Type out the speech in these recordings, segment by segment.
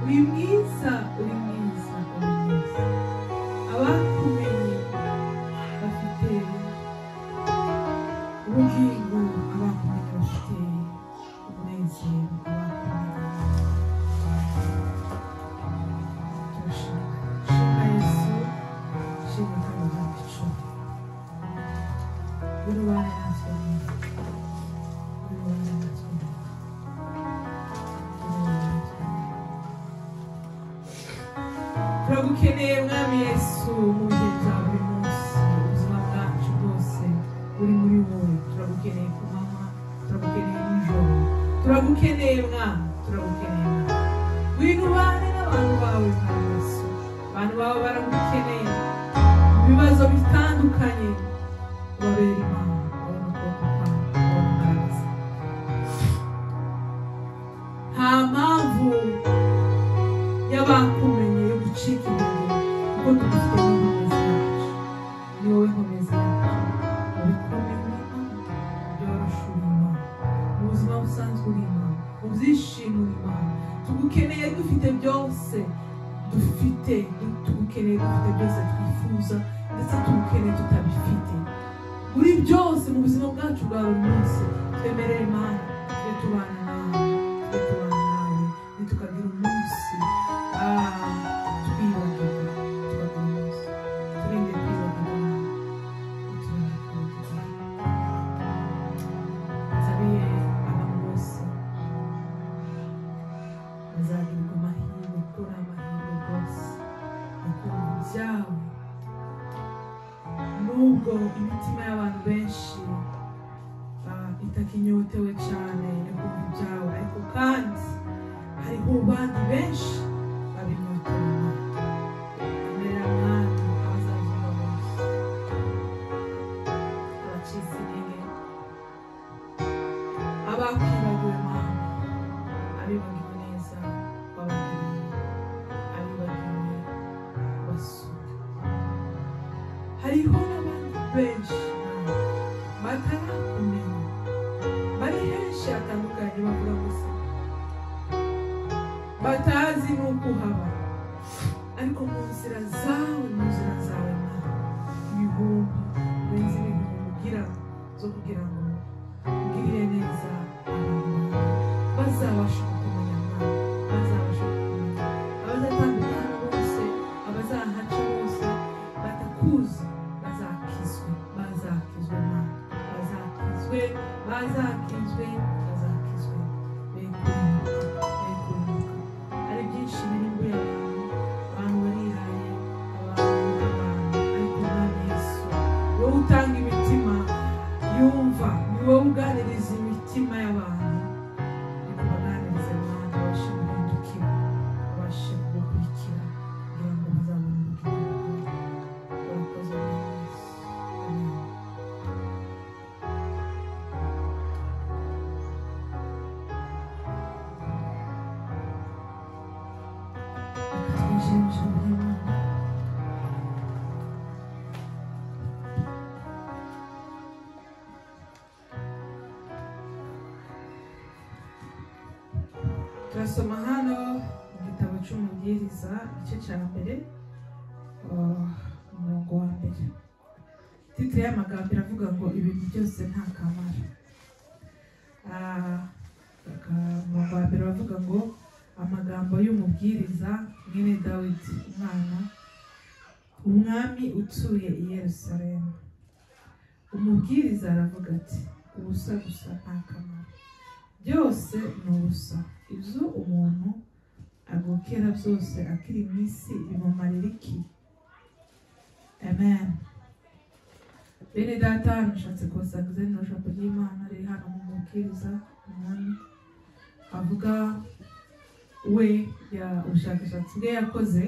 Uri mwiza, uri mwiza, uri mwiza. Abakumenye bafite ubugingo, abakumenye bafite umunezero, abakumenye turashima. Shima Yesu, shima kandi uhabwe icumi. Wirubane natwe, wirubane natwe. Turagukeneye Mwami Yesu mu bihe bya buri munsi, ubuzima bwacu bwose buri muri wowe. Turagukeneye ku manywa, turagukeneye nijoro, turagukeneye Mwami, turagukeneye Mwami. Ngwino ubane n'abantu bawe Mwami Yesu, abantu bawe baragukeneye mu bibazo bitandukanye, ubabere Imana, ubabone ukuboko kwawe, ubabone imbaraga zawe. Nta mpamvu y'abakumenye yo gucika intege, kuko tugufite n'inkomezi yacu. Ni wowe nkomezi yacu. Mu bikomeye uri Imana, byoroshe uri Imana, mu buzima busanzwe uri Imana, mu byishimo uri Imana. Tugukeneye dufite byose dufite, tugukeneye dufite byose twifuza, ndetse tugukeneye tutabifite. Muri byose mu buzima bwacu bwa buri munsi, twemerere Imana, twe tubana nawe, twe tubana nawe, ntitukagira umunsi twibagirwa, tukagira umunsi turinde kwibagirwa, turinde kwibagirwa. Nsabiye abantu bose bazagirwa amahirwe, kuko ni amahirwe rwose yo kumva ibyawe. Nubwo imitima y'abantu benshi itakinyotewe cyane yo kumva ibyawe, ariko kandi hariho abandi benshi babinyotewe. Emerera Mwami abazabyumva bose, abacitse intege, abakwibagiwe Mwami, abibagiwe neza wabagiriye, abibagiwe basura. Hariho n'abandi benshi Mwami batarakumenya, batandukanye bavuga ngo se batazi n'uko uhaba, ariko mu nzira zawe, mu nzira zawe Mana, ibihumbi birenze ibihumbi ugira zo kugira ngo ugirire neza abantu bazabasha kukumenya Mana, bazabasha kukumenya. Abazatandukana bose, abazahaca bose batakuzi bazakizwe, bazakizwe Mana, bazakizwe, bazakizwe, bazakizwe. Bekurimbuka, bekurimbuka. Hari byinshi birimbuye abantu, abantu bariraye, abantu, ariko Mwami Yesu, wowe utanga imitima yumva, ni wowe uganiriza imitima y'abantu, reka baganirize Mana, babashe guhindukira, babashe kugukurikira kugira ngo bazabone ubugingo bwawe. Urakoze Mwami Yesu. Amen. Reka twinjire mu ijambo ry'Imana. Turasoma hano mu gitabo cy'Umubwiriza igice cya mbere, umurongo wa mbere. Titire y'amagambo iravuga ngo ibintu byose nta kamaro. Umurongo wa mbere uravuga ngo amagambo y'umubwiriza mwene Dawidi, umwana umwami utuye i Yerusalemu. Umubwiriza aravuga ati ubusa gusa nta kamaro, byose ni ubusa. Ibyo umuntu agokera byose akiri mu isi bimumarira iki? Amen. Bene data, nashatse kubasangiza rino jambo ry'Imana riri hano mu mubwiriza umwami avuga we ya ubushakashatsi bwe yakoze,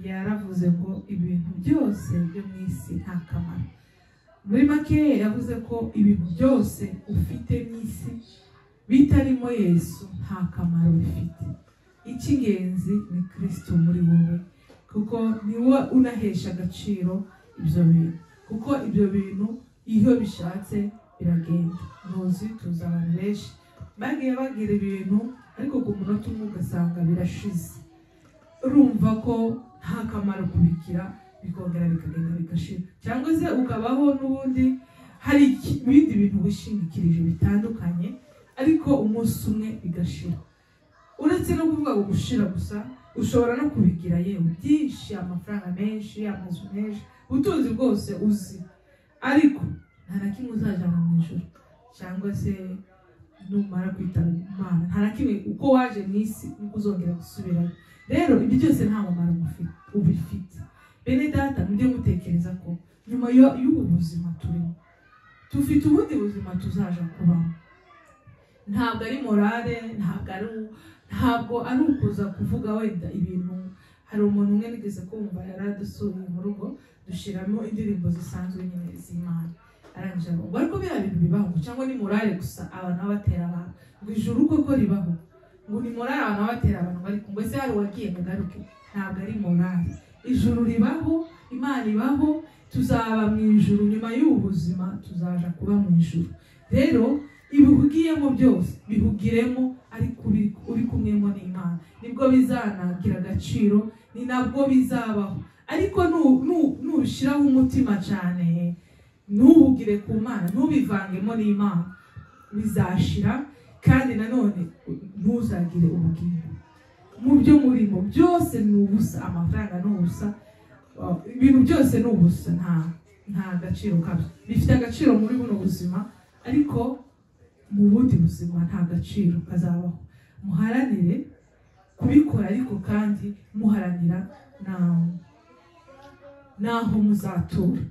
yaravuze ngo ibintu byose byo mu isi nta kamaro. Muri make yavuze ko ibintu byose ufite mu isi bitarimo Yesu nta kamaro bifite. Icy'ingenzi ni Kristo muri wowe, kuko niwe unahesha agaciro ibyo bintu, kuko ibyo bintu iyo bishatse biragenda. Ntuzi, tuzi abantu benshi bagiye bagira ibintu, ariko ku munota umwe ugasanga birashize. Urumva ko nta kamaro kubigira, bikongera bikagenda bigashira, cyangwa se ukabaho n'ubundi hari ibindi bintu wishingikirije bitandukanye, ariko umunsi umwe bigashira. Uretse no kuvuga ngo gushira gusa, ushobora no kubigira yewe byinshi, amafaranga menshi, amazu menshi, ubutunzi bwose uzi, ariko nta na kimwe uzajyana mu ijuru, cyangwa se numara kwitaba Imana nta na kimwe, uko waje mu isi niko uzongera gusubirayo. Rero ibyo byose nta mumaro ubifite. Bene data, mujye mutekereza ko nyuma y'ubu buzima turimo, tufite ubundi buzima tuzaja kubamo. Ntabwo ari morale, ntabwo ari ukuza kuvuga wenda ibintu. Hari umuntu umwe nigeze kumva yaradusuye mu rugo, dushiramo indirimbo zisanzwe nyine z'Imana, arangije ngo ariko biriya bintu bibaho, cyangwa ni morale gusa abantu babatera abantu, ngo ijuru koko ribaho, ngo ni morale abantu babatera abantu, ariko ngo ese hari uwagiye mugaruke? Ntabwo ari morale. Ijuru ribaho, Imana ibaho, tuzaba mu ijuru nyuma y'ubu buzima, tuzaja kuba mu ijuru. Rero ibihugiyemo byose bihugiremo, ariko uri kumwemo n'Imana, nibwo bizanagira agaciro, ni nabwo bizabaho. Ariko nubishiraho umutima cyane, ntuhugire ku Mana, ntubivangemo n'Imana, bizashira. Kandi nanone ntuzagire ubugingo mu byo murimo byose ni ubusa, amafaranga ni ubusa, ibintu byose ni ubusa, nta gaciro kabyo. Bifite agaciro muri buno buzima, ariko mu bundi buzima nta gaciro kazabaho. Muharanire kubikora, ariko kandi muharanira naho muzatura.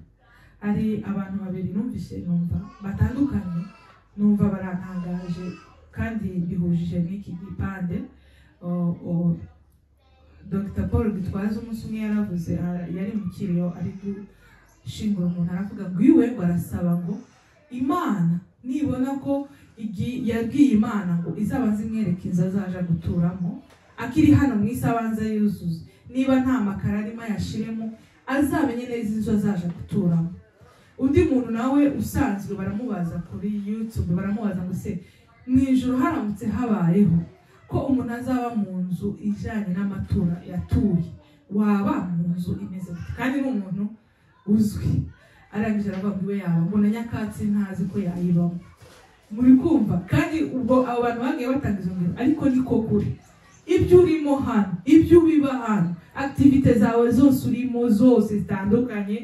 Hari abantu babiri numvise numva batandukanye, numva barantangaje kandi bihujije n'iki gipande. Dr Paul Gitwaza umunsi umwe yaravuze, yari mu kiriyo ari gushingura umuntu, aravuga ngo iwe ngo arasaba ngo Imana nibona ko yabwiye Imana ngo izabanze imwereke inzu azaja guturamo akiri hano mu isi, abanza yuzuze, niba nta makara arimo ayashiremo, azamenye neza inzu azaja guturamo. Undi muntu nawe usanzwe baramubaza kuri YouTube, baramubaza ngo se Mu ijuru haramutse habayeho ko umuntu azaba mu nzu ijyanye n'amatura yatuye, waba mu nzu imeze gute? Kandi ni umuntu uzwi. Arangije aravuga ngo iwe yaba mbona nyakatsi ntazi ko yayibamo. Muri kumva? Kandi ubwo abo bantu bagiye batanga izo ngero, ariko niko kuri. Ibyo urimo hano, ibyo ubiba hano, activité zawe zose urimo zose zitandukanye,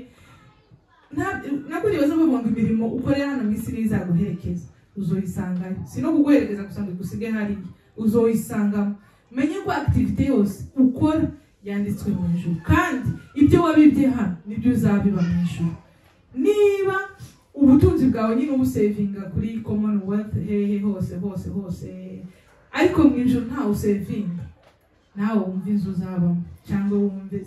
ntabwo baza bavuga ngo imirimo ukorera hano mu isi niyo izaguherekeza, uzoyisangayo. Si no kuguherekeza gusa ngo igusige hariya, uzoyisangamo. Menye ko activité yose ukora yanditswe mu ijuru, kandi ibyo wabibye hano nibyo uzabiba mu ijuru. Niba ubutunzi bwawe nyine ubusevinga kuri Commonwealth hehe hose hose hose, ariko mu ijuru ntawe usevinga, nawe wumva inzu uzabamo cyangwa wumve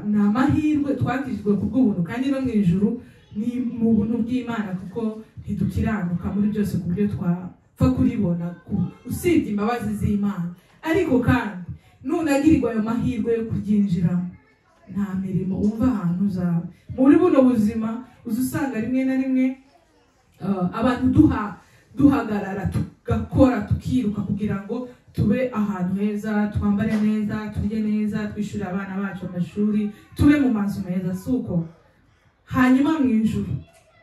ni amahirwe twakijwe ku bw'ubuntu. Kandi no mu ijuru ni mu buntu bw'Imana, kuko ntidukiranuka muri byose ku buryo twapfa kuribona usibye imbabazi z'Imana. Ariko kandi nunagirirwa ayo mahirwe yo kuryinjiramo, nta mirimo wumva ahantu uzaba. Muri buno buzima uza usanga rimwe na rimwe abantu duhagarara tugakora tukiruka kugira ngo tube ahantu heza, twambare neza, turye neza, twishyure abana bacu amashuri, tube mu mazu meza, si uko? Hanyuma mu ijuru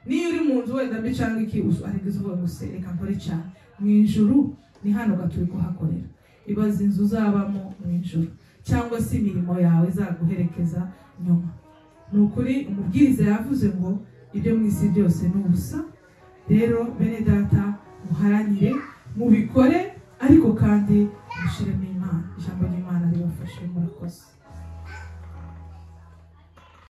niyo uri mu nzu wenda mbi cyangwa iki, ariko uvuga ngo se reka nkore cyane. Mu ijuru ni hano turi kuhakorera. Ibaze inzu uzabamo mu ijuru, cyangwa se imirimo yawe izaguherekeza nyuma. Ni ukuri umubwiriza yavuze ngo ibyo mu isi byose ni ubusa. Rero bene data, muharanire mubikore, ariko kandi mushiremo Imana. Ijambo ry'Imana ribafashe. Murakoze.